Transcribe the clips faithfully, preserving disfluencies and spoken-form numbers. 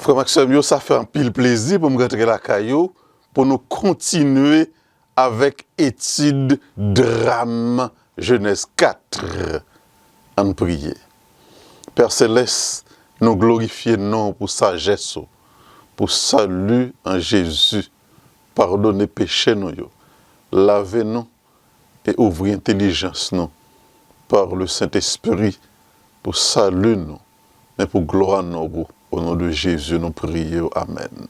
Frè m ak sè m yo, sa fè anpil plezi pou m rantre lakay ou, pou nou kontinye avèk etid dram Jenèz kat. Ann priye. Pè Selès, nou glorifye non w pou sajès ou, pou sali an Jezi. Padone peche nou yo, lave nou e ouvri entèlijans nou par le Saint-Esprit pou sali nou, men pou glwa non ou. O non de Jezi nou priye w. Amèn.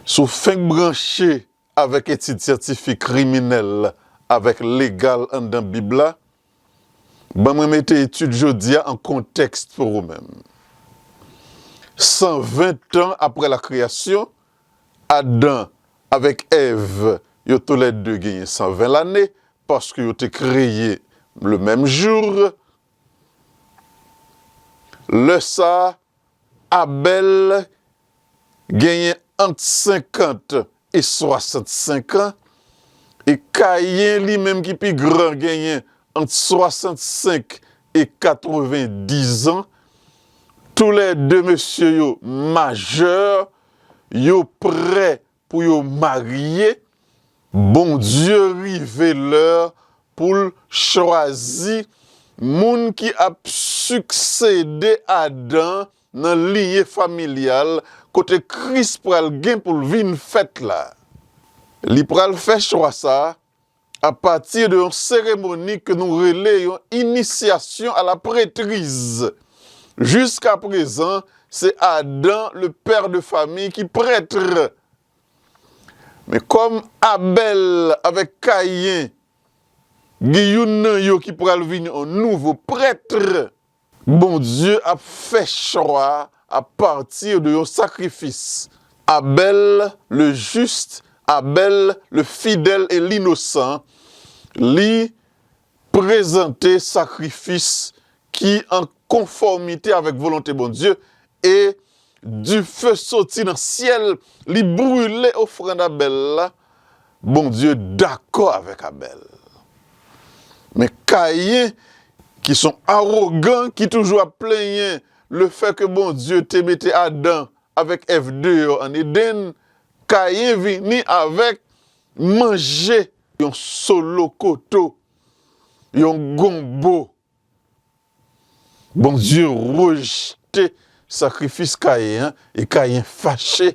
Si w fenk branche avèk etid syantifik kriminèl avèk legal anndan Bib la, ban mwen mete etid jodi a an kontèks pou ou menm. San ven tan apre lakreyasyon, Adan avèk Èv, yo toulède genyen san ven lane, paske yo te kreye le menm jou. Lè sa a, Abèl genyen ant senkant e swasantsenk an, e Kayen, li menm ki pi gran, genyen ant swasantsenk e katrevendiz an. Toulède mesye yo majè, yo prè pou yo marye. Bondye rive lè pou l chwazi moun ki ap siksede Adan nan linye familyal kote Kris pral gen pou l vin fèt la. Li pral fè chwa sa a apati de yon seremoni ke nou rele yon inisyasyon a la prètriz. Jiska prezan, se Adan, le pè de fami, ki prèt. Men kòm Abèl avèk Kayen, gen youn nan yo ki pral vin yon nouvo prèt, Bondye ap fè chwa apati de yon sakrifis. Abèl le juste, Abèl le fidèle et l'innocent, li prezante sakrifis ki an konfòmite avèk volonte Bondye, e dife soti nan syèl, li brile ofrann Abèl la. Bondye dakò avèk Abèl. Men Kayen, ki se yon awogan, ki toujou ap plenyen lefètke Bondye te mete Adan avèk Èv deyò ann Edenn, Kayen vini avèk manje yon solokoto, yon gonbo. Bondye rejte sakrifis Kayen an, e Kayen fache.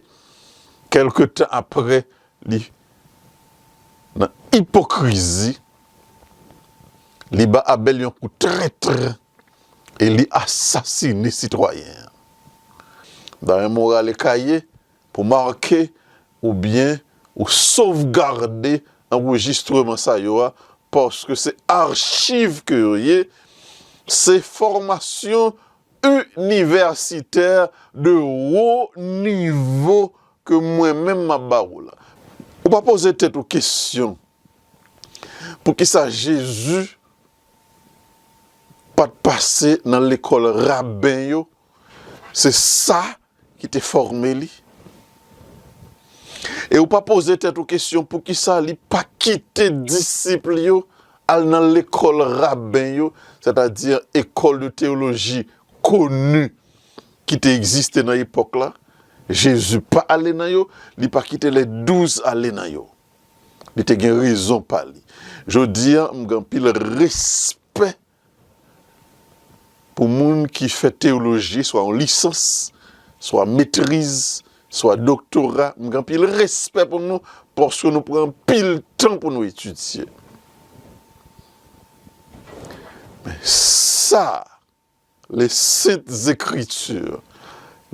Kèlke tan apre, li, nan ipokrizi, li ba Abèl yon kou trèt e li asasine sitwayen an. Dayè, m ap rale Kayen pou make oubyen ou sovgade anrejistreman sa yo a, paske se achiv ke yo ye, se fòmasyon inivèsitè de wo nivo ke mwen menm m ap ba ou la. Ou pa poze tèt ou kesyon, poukisa Jezi pa t pase nan lekòl raben yo? Se sa ki te fòme li. E ou pa poze tèt ou kesyon poukisa li pa kite disip li yo al nan lekòl raben yo, sètadi école de théologie connue ki te egziste nan epòk la. Jezi pa ale nan yo, li pa kite les douze ale nan yo. Li te gen rezon pa li. Jodi a, m gen anpil respè pou moun ki fè teyoloji, swa yon lisans, swa metriz, swa doktora. M gen anpil respè pou nou, paske nou pran anpil tan pou nou etidye. Men sa, les Saintes Écritures,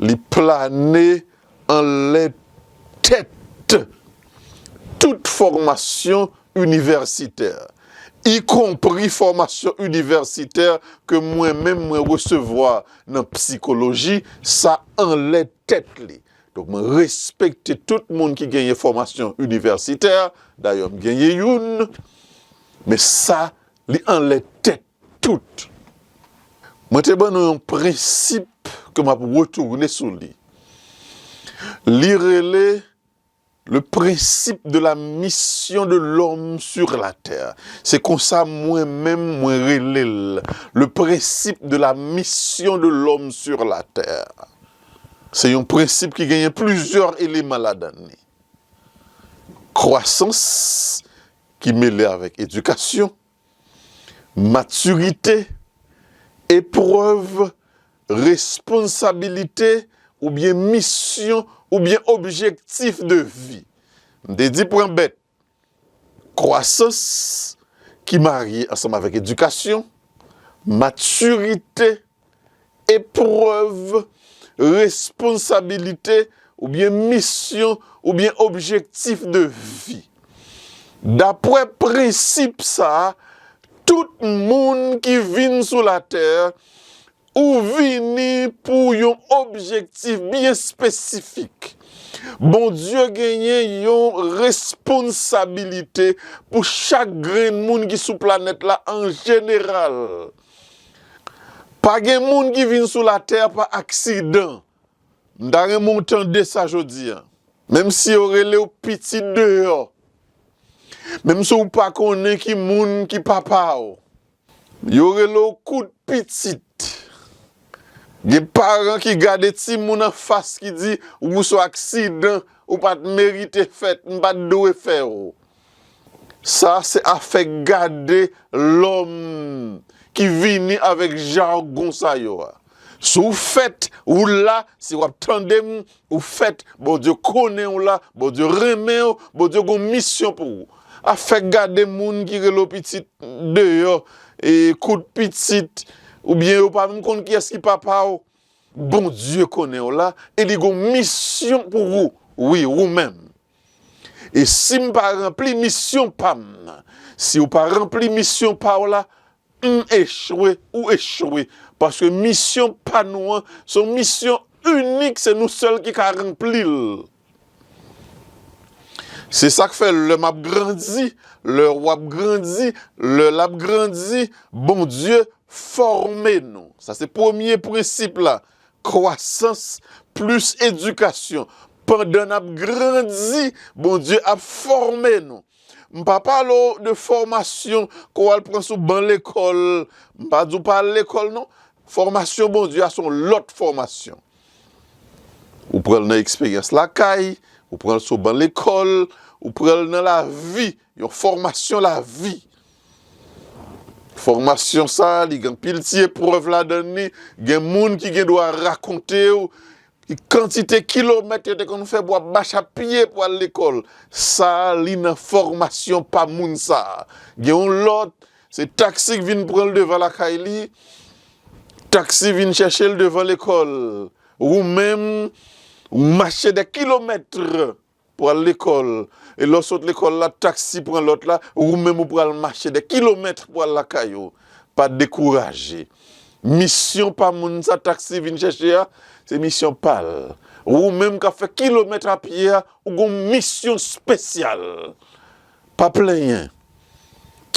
li plane anlè tèt tout fòmasyon inivèsitè, ikonpri fòmasyon inivèsitè ke mwen menm mwen resevwa nan psikoloji, sa anlè tèt li. Donk, mwen respekte tout moun ki genyen fòmasyon inivèsitè, dayè, m genyen youn, men sa, li anlè tèt tout. Mwen te ban nou yon prensip ke m ap retounen sou li. Li rele le principe de la mission de l'homme sur la terre. Se konsa mwen menm mwen rele l, le principe de la mission de l'homme sur la terre. Se yon prensip ki genyen plizyè eleman ladan li. Kwasans ki mele avèk edikasyon, matirite, eprèv, responsabilite, oubyen misyon, oubyen objektif de vi. M te di pran bèt, kwasans ki marye ansanm avèk edikasyon, matirite, eprèv, responsabilite, oubyen misyon, oubyen objektif de vi. Daprè prensip sa a, tout moun ki vin sou latè, ou vini pou yon objektif byen espesifik. Bondye genyen yon responsabilite pou chak grenn moun ki sou planèt la an jeneral. Pa gen moun ki vin sou latè pa aksidan. M ta renmen w tande sa jodi a. Menm si yo rele w pitit deyò, menm si w pa konnen ki moun ki papa w, yo rele w kout pitit. Gen paran ki gade timoun anfas ki di, ou se aksidan, ou pa t merite fèt, m pa t dwe fè w. Sa se afè gade lòm ki vini avèk jagon sa yo a. Si w fèt, ou la, si w ap tande m, ou fèt, Bondye konnen w la, Bondye renmen w, Bondye gon misyon pou ou. Afè gade moun ki rele w pitit deyò, e kout pitit, oubyen yo pa menm konn kiyès ki papa w. Bondye konnen w la, e li gon misyon pou ou. Wi, ou menm. E si m pa ranpli misyon pa m nan, si w pa ranpli misyon pa w la, m echwe, ou echwe. Paske misyon pa nou an, se yon misyon inik, se nou sèl ki ka ranpli l. Se sa k fè lè m ap grandi, lè w ap grandi, lè l ap grandi, Bondye fòme nou. Sa se premye prensip la. Kwasans plis edikasyon. Pandan n ap grandi, Bondye ap fòme nou. M pa pale w de fòmasyon ke w al pran sou ban lekòl. M pa di w pa al lekòl non. Fòmasyon Bondye a se yon lòt fòmasyon. Ou pran l nan eksperyans lakay, ou pran l sou ban lekòl, ou pran l nan lavi, yon fòmasyon lavi. Fòmasyon sa a, li gen anpil ti eprèv ladan li, gen moun ki gen dwa rakonte w ki kantite kilomèt yo te konn fè pou ap mache a pye pou al lekòl. Sa a, li nan fòmasyon pa moun sa a. Gen yon lòt, se taksi k vin pran l devan lakay li, taksi vin chèche l devan lekòl. Ou menm, ou mache dè kilomèt pou al lekòl. E lè w sot lekòl la, taksi pran lòt la, ou menm ou pral mache dè kilomèt pou al lakay ou. Pa dekouraje. Misyon pa moun sa taksi vin chèche a, se misyon pa l. Ou menm k ap fè kilomèt a pye a, ou gon misyon espesyal. Pa plenyen.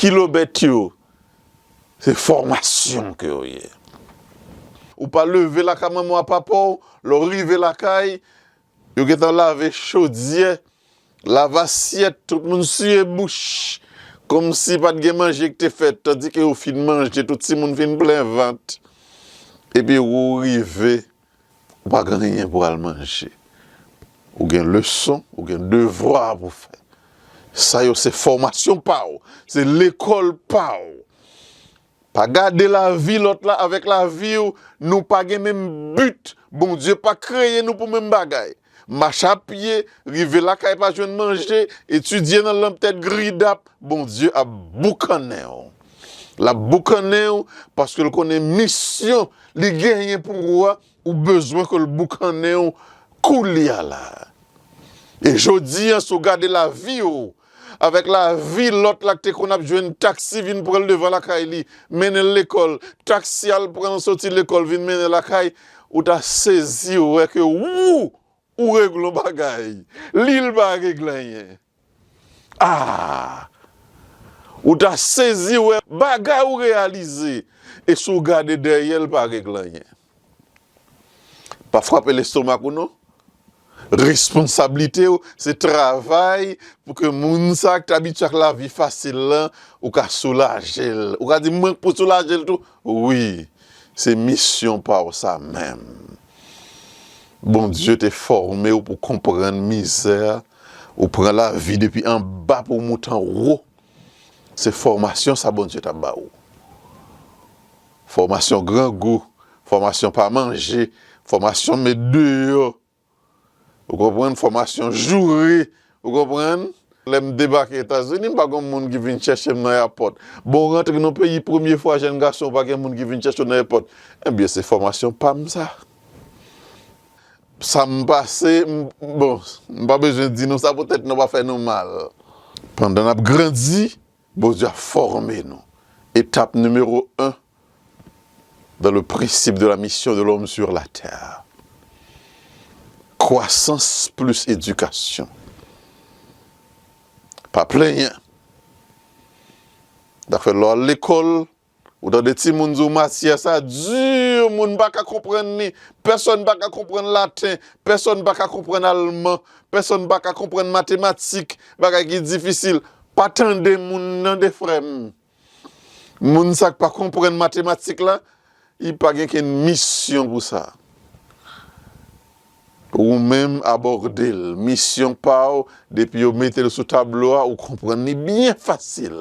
Kilomèt yo, se fòmasyon ke yo ye. Ou pa leve lakay manman w ak papa w, lè w rive lakay, yo gentan lave chodyè, lave asyèt, tout moun siye bouch, kòmsi pa t gen manje ki te fèt, tandike yo fin manje, tout timoun fin plen vant. Epi ou rive, ou pa gen anyen pou al manje. Ou gen leson, ou gen devwa pou fè. Sa yo se fòmasyon pa w, se lekòl pa w. Pa gade lavi lòt la avèk lavi w, nou pa gen menm but. Bondye pa kreye nou pou menm bagay. Mache a pye, rive lakay pa jwenn manje, etidye nan lanp tèt gridap, Bondye ap boukannen w. L ap boukannen w paske l konnen misyon li genyen pou ou a, ou bezwen ke l boukannen w koulye a la. E jodi a, si w gade lavi w avèk lavi lòt la k te konn ap jwenn taksi vin pran l devan lakay li, mennen l lekòl, taksi al pran l soti lekòl vin mennen l lakay, ou ta sezi wè ke ou, ou regle yon bagay, li l pa regle anyen. Ah! Ou ta sezi wè bagay ou reyalize, e si w gade dèyè l pa regle anyen. Pa frape lestomak ou non. Responsablite w, se travay pou ke moun sa k t abitye ak lavi fasil lan, ou ka soulaje l. Ou ka di, mwen k pou soulaje l tou? Wi, se misyon pa w sa menm. Bondye te fòme w pou konprann mizè, ou pran lavi depi anba pou w moute anwo. Se fòmasyon sa Bondye t ap ba ou. Fòmasyon grangou, fòmasyon pa manje, fòmasyon met deyò. Ou konprann? Fòmasyon joure. Ou konprann? Lè m debake Etazini, m pa gen moun ki vin chèche m nan èpòt. Bon, w rantre nan peyi, premye fwa, jèn gason, pa gen moun ki vin chèche w nan èpòt. Ebyen, se fòmasyon pa m sa. Sa m pase, m, bon, m pa bezwen di nou sa pou tèt nou pa fè nou mal. Pandan n ap grandi, Bondye ap fòme nou. Etap nimewo en dans le principe de la mission de l'homme sur la terre. Kwasans plis edikasyon. Pa plenyen. Dafè lè w al lekòl, ou tande timoun di w matyè sa di, moun pa ka konprann li, pèsonn pa ka konprann laten, pèsonn pa ka konprann alman, pèsonn pa ka konprann matematik, bagay ki difisil. Pa tande moun nan de frè m. Moun sa k pa konprann matematik la, li pa gen kenn misyon pou sa. Ou menm abòde l, misyon pa w, depi yo mete l sou tablo a, ou konprann li byen fasil.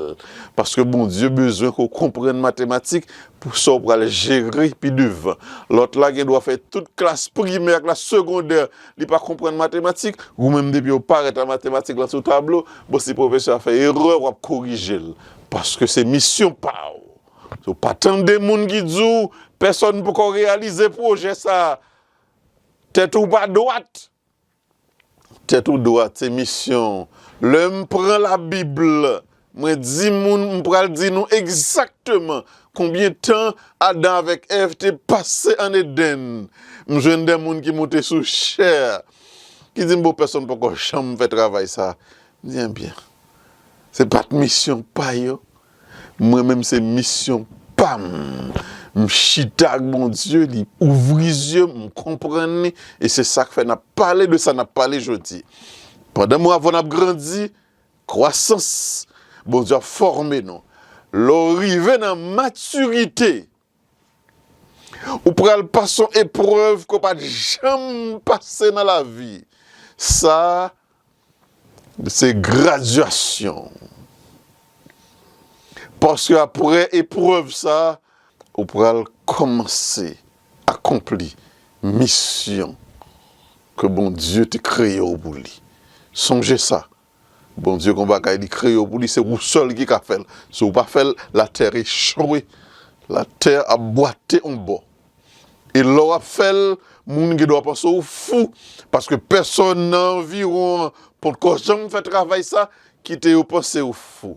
Paske Bondye bezwen ke w konprann matematik pou sa w pral jere pi devan. Lòt la gen dwa fè tout klas primè ak la segondè, li pa konprann matematik, ou menm depi yo parèt a matematik la sou tablo, bon, si pwofesè a fè erè, w ap korije l. Paske se misyon pa w. Ou pa tande moun ki di w, pèsonn poko reyalize pwojè sa. Tèt ou pa dwat. Tèt ou dwat, se misyon. Lè m pran Labib, mwen di moun, m pral di nou egzakteman konbyen tan Adan avèk Èv te pase ann Edenn. M jwenn de moun ki moute sou chè, ki di m, bon, pèsonn poko janm fè travay sa. M di, ebyen, se pa t misyon pa yo. Mwen menm, se misyon pa m. M chita ak Bondye, li ouvri zye m, m konprann li, e se sa k fè n ap pale de sa n ap pale jodi. Pandan mwen avè w n ap grandi, kwasans, Bondye ap fòme nou. Lè w rive nan matirite, ou pral pase yon eprèv ke w pa t janm pase nan lavi. Sa, se gradyasyon. Paske apre eprèv sa, ou pral kòmanse akonpli misyon ke Bondye te kreye w pou li. Sonje sa, Bondye gon bagay li kreye w pou li, se ou sèl ki ka fè l. Si w pa fè l, latè echwe. Latè ap bwate yon bò. E lè w ap fè l, moun gen dwa panse w fou, paske pèsonn nan anviwon an potko janm fè travay sa, kite yo panse w fou.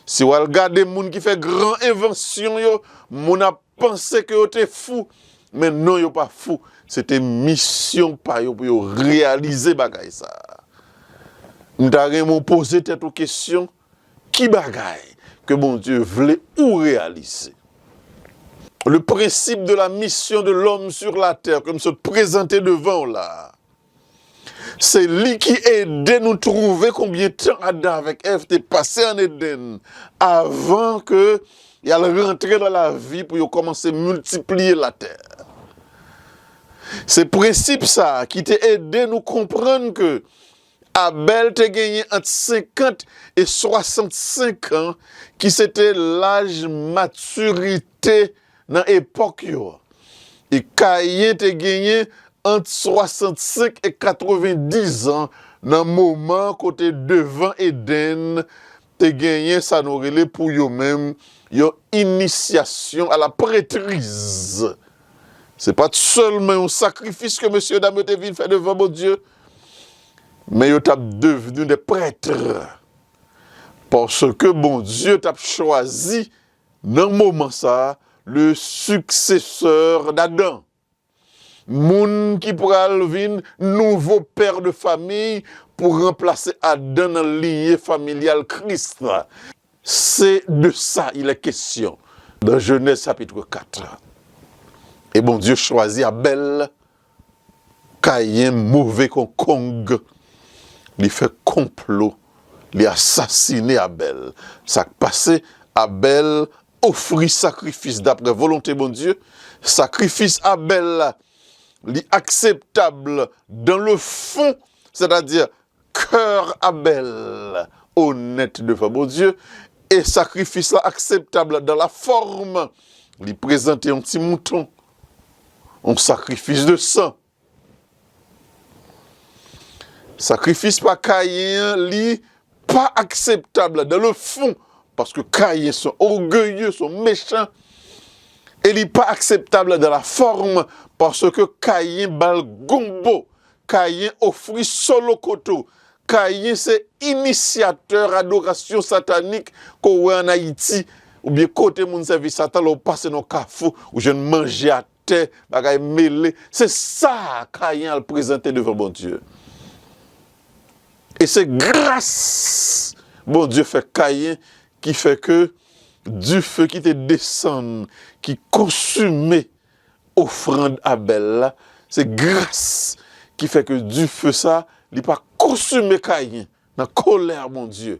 Si w al gade moun ki fè gran envansyon yo, moun ap panse ke yo te fou, men non, yo pa fou. Se te misyon pa yo pou yo reyalize bagay sa. M ta renmen w poze tèt ou kesyon, ki bagay ke Bondye vle ou reyalize? Le principe de la mission de l'homme sur la terre ke m sot prezante devan w la, se li ki ede nou twouve konbyen tan Adan avèk Èv te pase ann Edenn avan ke y al rantre nan lavi pou yo kòmanse miltipliye latè. Se prensip sa a ki te ede nou konprann ke Abèl te genyen ant senkant e swasannsenk an, ki se te laj matirite nan epòk yo. E Kayen te genyen ant swasannsenk e katrevendiz an, nan moman kote devan Edenn te genyen sa nou rele pou yo menm yon inisyasyon a la prètriz. Se pa t sèlman yon sakrifis ke mesye dam yo te vin fè devan Bondye, men yo t ap devni de prèt. Paske Bondye t ap chwazi, nan moman sa a, le successeur d'Adam. Moun ki pral vin nouvo pè de famiy pou ranplase Adan nan linye familyal Kris la. Se de sa il est question dans Genèse chapitre quatre. E Bondye chwazi Abèl, Kayen move kon kong, li fè konplo, li asasine Abèl. Sa k pase, Abèl ofri sakrifis dapre volonte Bondye. Sakrifis Abèl la, li akseptab dans le fond, c'est-à-dire cœur Abel honnête devant Bondye, e sakrifis la akseptab dans la forme, li prezante yon ti mouton, yon sakrifis de san. Sakrifis pa Kayen an, li pa akseptab dans le fond, paske Kayen se yon ògeye, se yon mechan, e li pa akseptab dans la forme, paske Kayen ba l gonbo, Kayen ofri solokoto, Kayen se inisyatè adorasyon satanik ke w wè ann Ayiti, oubyen kote moun sèvi Satan, lè w pase nan yon kafou, ou jwenn manje atè, bagay mele. Se sa Kayen al prezante devan Bondye. E se gras Bondye fè Kayen ki fè ke dife ki te desann, ki konsime ofrann Abèl la, se gras ki fè ke dife sa, li pa konsime Kayen nan kolè a Bondye.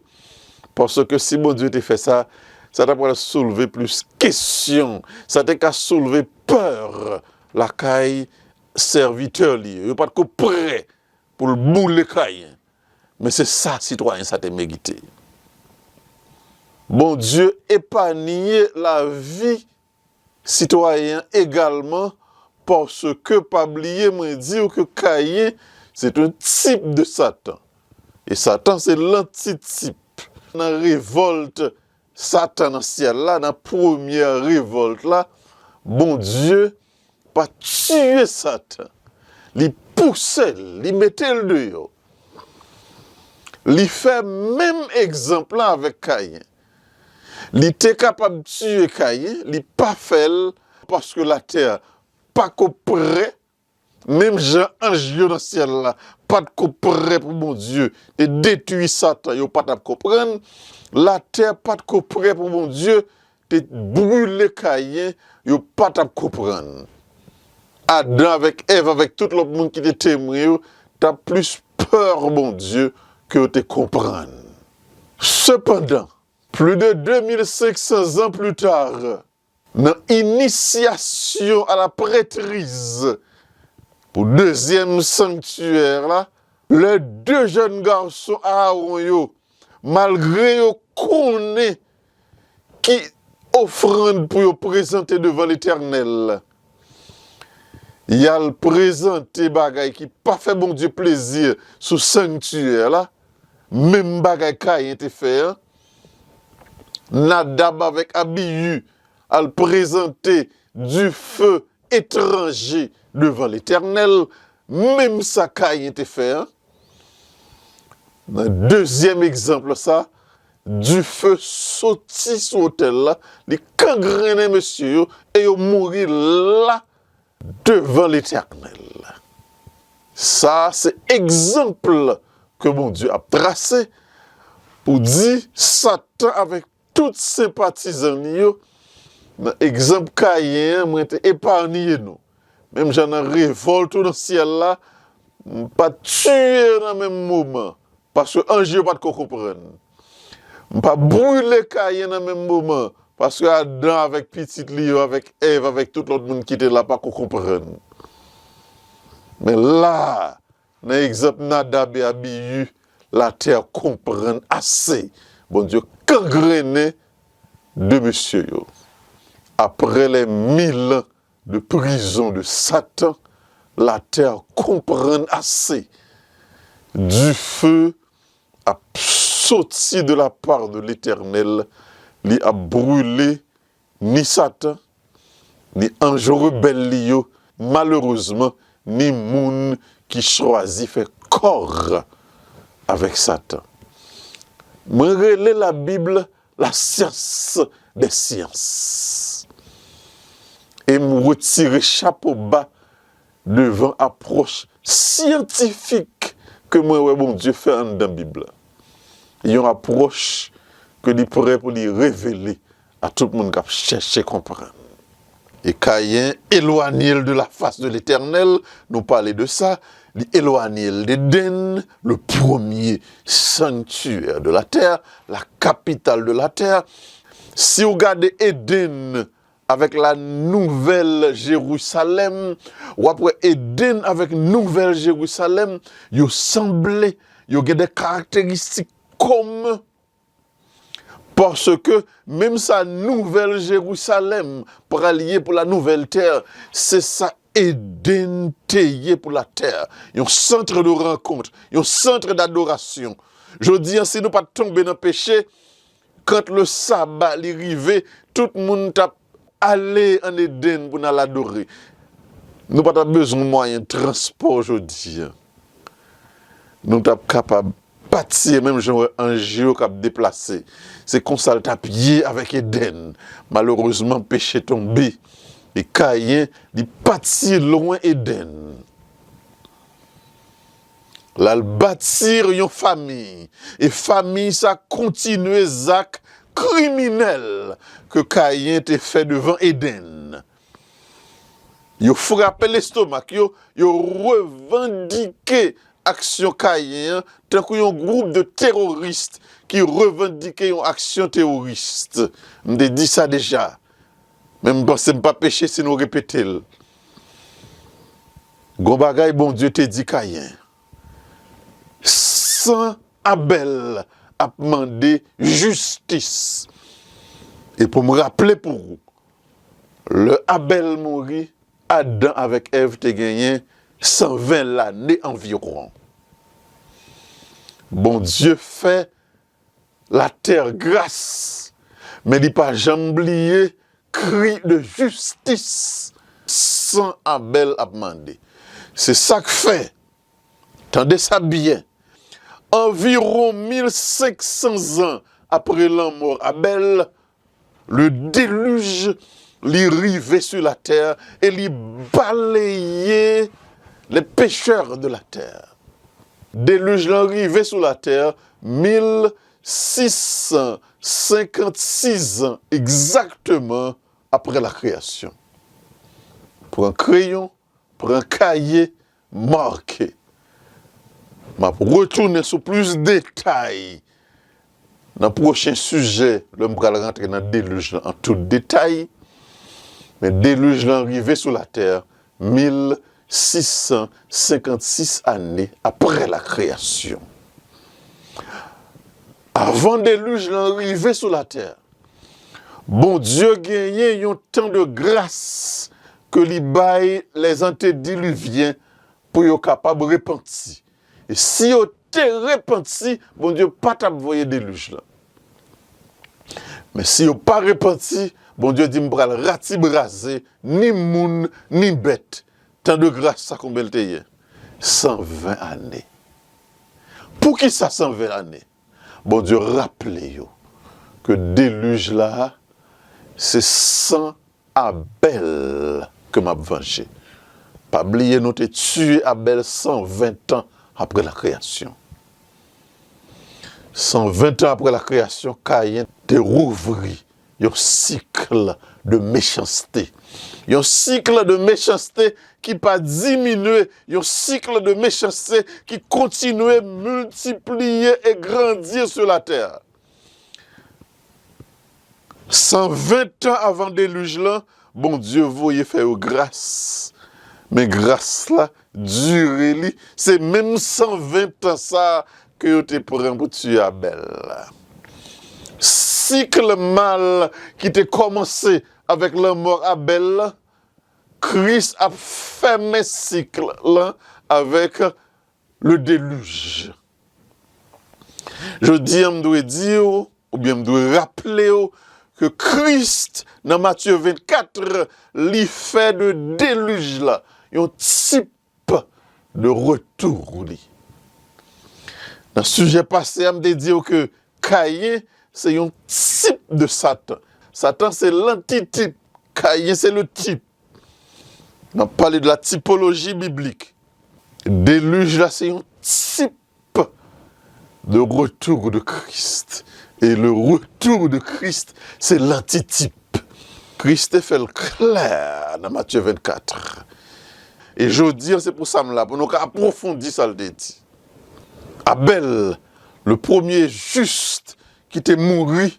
Paske si Bondye te fè sa, sa ta pral soulve plis kesyon, sa te ka soulve pè lakay sèvitè li yo. Yo pa t ko prè pou l boule Kayen. Men se sa sitwayen sa te merite. Bondye epanye lavi sitwayen an egalman, paske pa bliye mwen di w ke Kayen se yon tip de Satan. E Satan se lantitip. Nan revòlt Satan nan syèl la, nan premyè revòlt la, Bondye pa tiye Satan. Li pouse l, li mete l deyò. Li fè menm egzanp la avèk Kayen. Li te kapab tiye Kayen, li pa fè l paske latè pa ko prè, menm jan anj yo nan syèl la pa t ko prè pou Bondye te detwi Satan, yo pa t ap konprann, latè pa t ko prè pou Bondye te brile Kayen, yo pa t ap konprann. Adan avèk Èv, avèk tout lòt moun ki te temwen yo, t ap plis pè Bondye ke yo te konprann. Sepandan, plus de deux mille cinq cents ans plus tard, nan inisyasyon a la prètriz pou dezyèm sanktiyè la, lè de jèn gason Aawon yo, malgre yo konnen ki ofrann pou yo prezante devan Letènèl, y al prezante bagay ki pa fè Bondye plezi sou sanktiyè la, menm bagay Kayen te fè an. Nadab avèk Abiyu al prezante dife etranje devan Letènèl, menm sa Kayen te fè an. Nan dezyèm egzanp sa, dife soti sou otèl la, li kangrennen mesye yo, e yo mouri la devan Letènèl. Sa se egzanp ke Bondye ap trase pou di Satan avèk tout senpatizan li yo, nan egzanp Kayen an, mwen te epanye nou. Menm jan nan revòlt ou nan syèl la, m pa t tiye yo nan menm moman, paske anj yo pa t ko konprann. M pa brile Kayen nan menm moman, paske Adan avèk pitit li yo, avèk Èv, avèk tout lòt moun ki te la, pa ko konprann. Men la, nan egzanp Nadab e Abiyu, latè konprann ase. Bondye kangrennen de mesye yo. Après les mille ans de prison de Satan, latè konprann ase. Dife ap soti de la part de Letènèl, li ap brile ni Satan, ni anj rebèl li yo, malerezman, ni moun ki chwazi fè kò avèk Satan. Mwen rele Labib la science des sciences. E m retire chapo ba devan apwòch syantifik ke mwen wè Bondye fè anndan Bib la. Yon apwòch ke li prè pou li revele a tout moun k ap chèche konprann. E Kayen elwanye l de la face de l'Éternel, nou pale de sa, li elwanye l de Edenn, le premier sanctuaire de la terre, la capitale de la terre. Si w gade Edenn, avèk la Nouvèl Jerusalèm, w ap wè Edenn avèk Nouvèl Jerusalèm, yo sanble, yo gen de karakteristik komen, paske menm sa Nouvèl Jerusalèm pral ye pou la nouvèl tè, se sa Edenn te ye pou latè. Yon centre de rencontre, yon centre d'adoration. Jodi a, si nou pa t tonbe nan peche, quand le sabbat li rive, tout moun t ap ale an Edenn pou n al adore. Nou pa t ap bezwen mwayen transpò jodi a. Nou t ap kapab pati, menm jan w wè anj yo k ap deplase. Se konsa l t ap ye avèk Edenn. Malerezman, peche tonbe. E Kayen, li pati lwen Edenn. L al bati yon famiy. E famiy sa kontinye zak kriminèl ke Kayen te fè devan Edenn. Yo frape lestomak yo, yo revandike aksyon Kayen an tankou yon gwoup de teworis ki revandike yon aksyon teworis. M te di sa deja, men m panse m pa peche si nou repete l. Gon bagay Bondye te di Kayen. San Abèl ap mande jistis. E pou m raple pou ou, lè Abèl mouri, Adan avèk Èv te genyen san ven lane anviwon. Bondye fè latè gras, men li pa janm bliye kri de jistis san Abèl ap mande. Se sa k fè, tande sa byen, anviwon mil senk san zan apre lanmò Abèl, le déluge li rive sou latè e li baleye les pécheurs de la terre. Delij lan rive sou latè mil sis san senkant sis zan egzakteman apre la kreyasyon. Pran kreyon, pran kaye, make. M ap retounen sou plis detay nan pwochen sijè, lè m pral rantre nan delij lan an tout detay. Men delij lan rive sou latè mil sis san senkant sis ane apre la kreyasyon. Avan delij lan rive sou latè, Bondye genyen yon tan de gras ke li bay les antédilivyen pou yo kapab repanti. E si yo te repanti, Bondye pa t ap voye delij lan. Men si yo pa repanti, Bondye di, "M pral ratibraze ni moun, ni bèt." Tan de gras sa, konbyen l te ye? San ven ane. Poukisa san ven ane? Bondye raple yo ke delij la, se san Abèl ke m ap vanje. Pa bliye, nou te tiye Abèl san ven tan apre la kreyasyon. San ven tan apre la kreyasyon, Kayen te rouvri yon sik de mechanste. Yon sik de mechanste ki pa diminye, yon sik de mechanste ki kontinye miltipliye e grandi sou latè. San ven tan avan delij lan, Bondye voye fè yo gras. Men gras la, dire li, se menm san ven tan sa a ke yo te pran pou tiye Abèl la. Sik mal ki te kòmanse avèk lanmò Abèl la, Kris ap fèmen sik lan avèk le déluge. Jodi a, m dwe di w, oubyen m dwe raple w, ke Kris, nan Matye vennkat, li fè de delij la yon tip de retou li. Nan sijè pase a, m te di w ke Kayen se yon tip de Satan. Satan se lantitip, Kayen se le tip. N ap pale de la typologie biblique. Delij la se yon tip de retour de Christ. E le retour de Christ, se lantitip. Kris te fè l klè nan Matye vennkat. E jodi a, se pou sa m la, pou nou ka apwofondi sa l te di. Abèl, le premye jis ki te mouri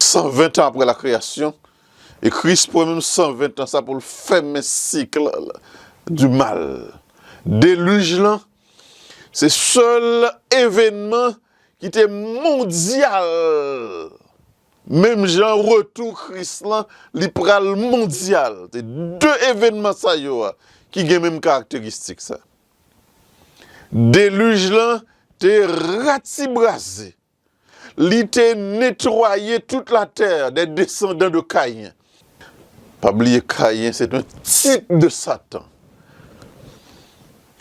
san ven tan apre la kreyasyon, E Kris pran menm san ven tan sa pou l fèmen sik du mal. Delij lan, se sèl evènman ki te mondyal. Menm jan retou Kris lan, li pral mondyal. Se de evènman sa yo a ki gen menm karakteristik sa. Delij lan te ratibraze. Li te netwaye tout latè des descendants de Caïn. Pa bliye, Kayen se yon tit de Satan.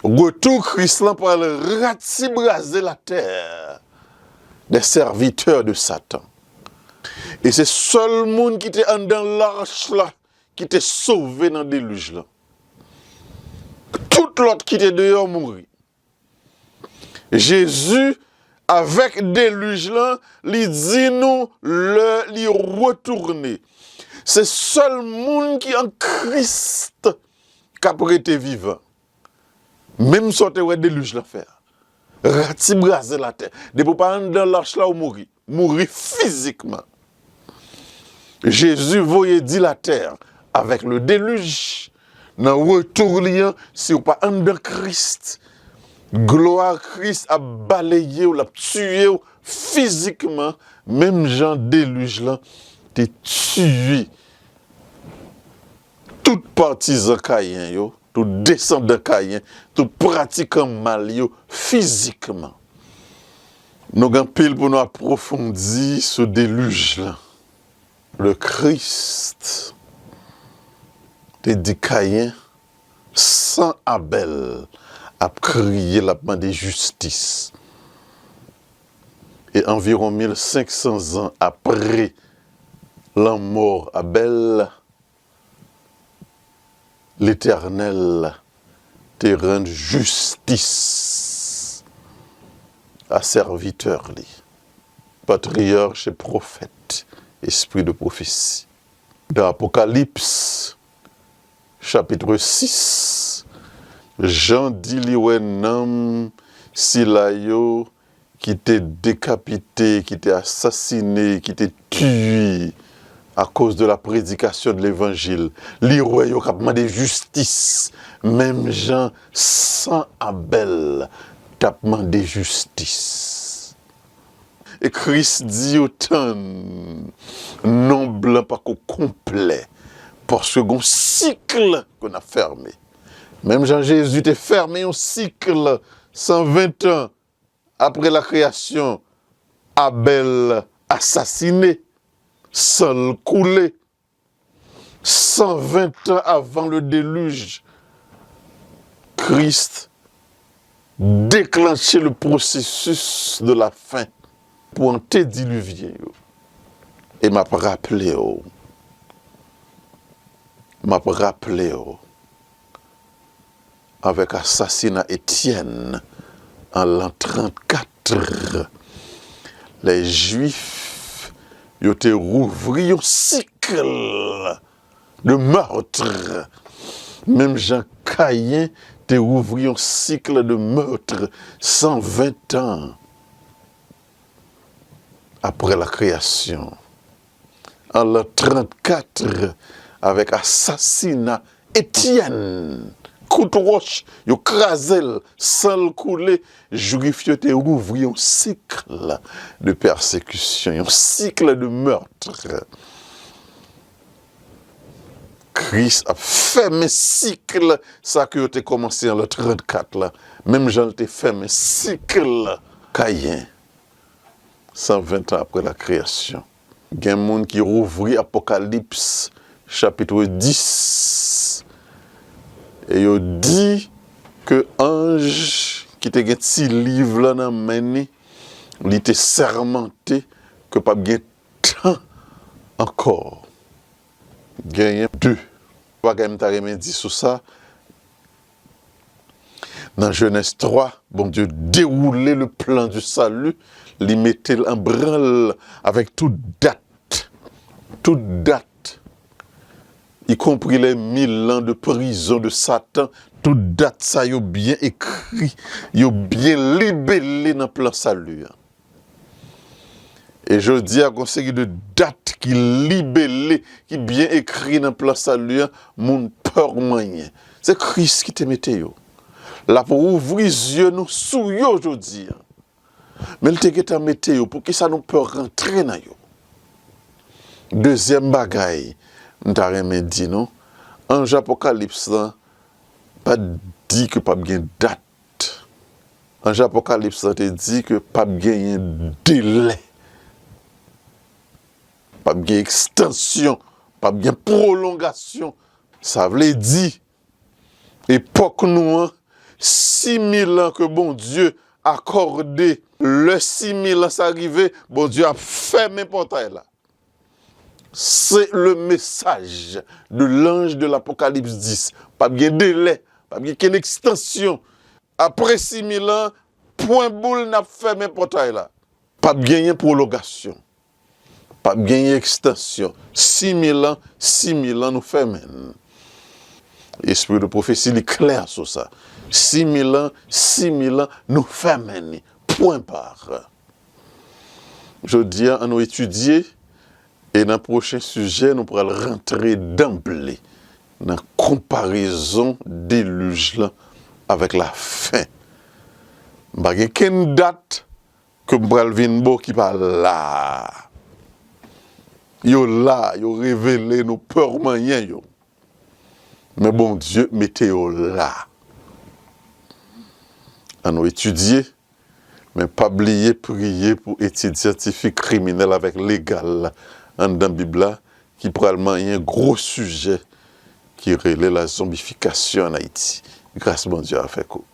Retou Kris lan pral ratibraze latè des serviteurs de Satan. E se sèl moun ki te anndan lach la ki te sove nan delij lan. Tout lòt ki te deyò mouri. Jezi, avèk delij lan, li di nou lè li retounen. Se sèl moun ki an Kris k ap rete vivan. Menm sa w te wè delij lan fè a. Ratibraze latè. Depi w pa anndan lach la, w mouri. Mouri fizikman. Jezi voye di latè avèk le delij. Nan retou li an, si w pa anndan Kris, glwa Kris ap baleye w, l ap tiye w fizikman, menm jan delij lan te tiye tout patizan Kayen yo, tout desandan Kayen, tout pratikan mal yo fizikman. Nou gen anpil pou nou apwofondi sou delij lan. Le Christ te di Kayen, san Abèl ap kriye, l ap mande jistis. E anviwon mil senk san zan apre lanmò Abèl, Letènèl te rann jistis a sèvitè li, patriyach e pwofèt, espri de pwofesi. Dans Apocalypse, chapitre six, Jan di li wè nanm sila yo ki te dekapite, ki te asasine, ki te tiye akoz de la prédication de l'évangile. Li wè yo k ap mande jistis, menm jan san Abèl t ap mande jistis. E Kris di yo, tann, nonb lan pako konplè, paske gon sik ke n ap fèmen. Menm jan Jezi te fèmen yon sik san ven tan apre la kreyasyon, Abèl asasine, san l koule. San ven tan avan le delij, Kris deklanche le pwosesis de la fen pou antedelivyen yo. E m ap raple w, m ap raple w, avèk asasina Etyèn an lan trannkat, lè Jwif yo te rouvri yon sik de meurtre, menm jan Kayen te rouvri yon sik de meurtre san ven tan apre la kreyasyon. An lan trannkat, avèk asasina Etyèn, kout wòch, yo kraze l, san l koule, Jwif yo te rouvri yon sik de pèsekisyon, yon sik de meurtre. Kris ap fèmen sik sa ke yo te kòmanse an lan trannkat la, menm jan l te fèmen sik Kayen. San ven tan apre la kreyasyon. Gen moun ki rouvri Apokalips, chapit dis, e yo di ke anj ki te gen ti liv la nan men li, li te sèmante ke p ap gen tan ankò. Genyen de bagay m ta renmen di sou sa. Nan Jenèz twa, Bondye dewoule le plan du salut, li mete l an branl avèk tout dat. Tout dat. Y compris les mille ans de prison de Satan, tout dat sa yo byen ekri, yo byen libele nan plan sali an. E jodi a, gon seri de dat ki libele, ki byen ekri nan plan sali an, moun pè manyen. Se Kris ki te mete yo. L ap ouvri zye nou sou yo jodi a. Men l te gentan mete yo, poukisa nou pè rantre nan yo? Dezyèm bagay m ta renmen di nou, anj Apokalips lan pa t di ke p ap gen dat. Anj Apokalips lan te di ke p ap genyen delè, p ap gen ekstansyon, p ap gen pwolongasyon. Sa vle di, epòk nou an, sis mil an ke Bondye akòde, lè sis mil an sa rive, Bondye ap fèmen pòtay la. Se le mesaj de lanj de Lapokalips dis. P ap gen delè, p ap gen kenn ekstansyon. Apre sis mil an, pwen boul, n ap fèmen pòtay la. P ap genyen pwolongasyon. P ap genyen ekstansyon. Sis mil an, sis mil an, nou fèmen l. Espri de pwofesi, li klè sou sa. Sis mil an, sis mil an, nou fèmen li. Pwen ba. Jodi a, ann nou etidye, e nan pwochen sijè, nou pral rantre danble nan konparezon delij lan avèk lafen. M pa gen kenn dat ke m pral vin ba w ki pa la. Yo la, yo revele, nou pè manyen yo. Men Bondye mete yo la. Ann nou etidye, men pa bliye priye pou etid syantifik, kriminèl avèk legal anndan Bib la, ki pral manyen gwo sijè ki rele la zonbifikasyon ann Ayiti. Gras Bondye avèk ou.